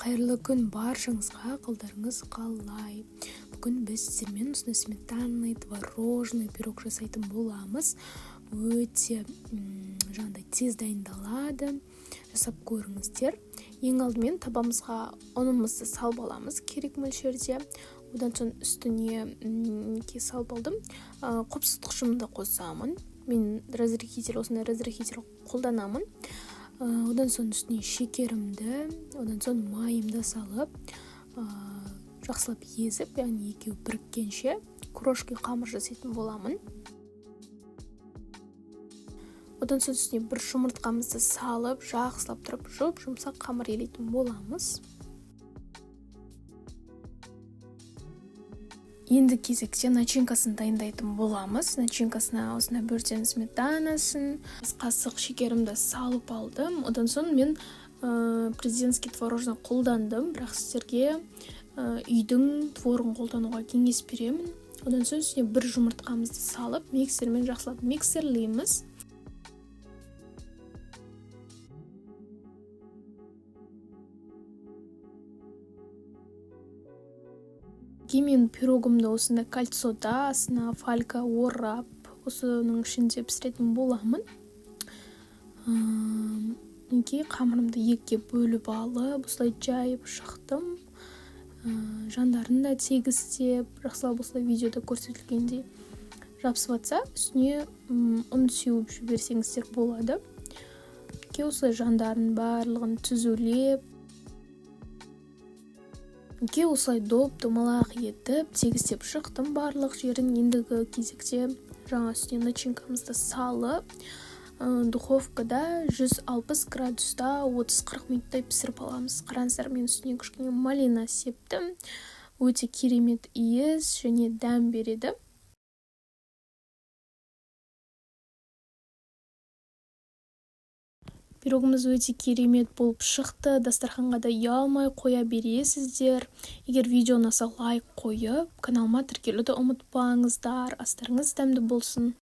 Қайырлы күн баршаңызға! Қалдарыңыз қалай? Бүгін біз сіздермен осындай сметанный творожный пирог жасайтын боламыз. Өте жаңағыдай тез дайындалады, жасап көріңіздер. Ең алдымен табамызға ұнымызды салып аламыз керек мөлшерде. Одан соң үстіне салып алдым, қопсыз тұқшымды қосамын. Мен разрыхитель, осындай разрыхитель қолданамын. Одан соң үстіне шекерімді, одан соң майымды салып, жақсылап езіп, яғни екеуі біріккенше крошки қамыр жасайтын боламын. Одан соң үстіне бір жұмыртқамызды салып, жақсылап тұрып жұп жұмсақ қамыр илейтін боламыз. Енді кезекте начинкасын дайындайтын боламыз. Начинкасына осындай бірден сметанасын, қасық шекерімді салып алдым. Одан соң мен президентский творожный қолдандым, бірақ сіздерге үйдің творогын қолдануға кеңес беремін. Одан соң үстіне бір жұмыртқамызды салып, миксермен жақсылап миксерлейміз. Мен пирогымды осындай кольцода, астына фольга орап, осының ішінде пісіретін боламын. Мінекей, қамырымды екіге бөліп алып, осылай жайып шықтым. Жандарын да тегістеп, жақсылап, осылай видеода көрсетілгендей жабысып жатса, үстіне ұн сеуіп жіберсеңіздер болады. Осылай жандарын барлығын түзулеп, мінекей, осылай доп домалақ етіп тегістеп шықтым барлық жерін. Ендігі кезекте жаңа үстіне начинкамызды салып, духовкада 160 градуста 30-40 минуттай пісіріп аламыз. Қараңыздар, мен үстіне кішкене малина септім, өте керемет иіс және дәм береді. Пирогымыз өте керемет болып шықты, дастарханға да ұялмай қоя бересіздер. Егер видео ұнаса, лайк қойып, каналыма тіркелуді ұмытпаңыздар. Астарыңыз дәмді болсын!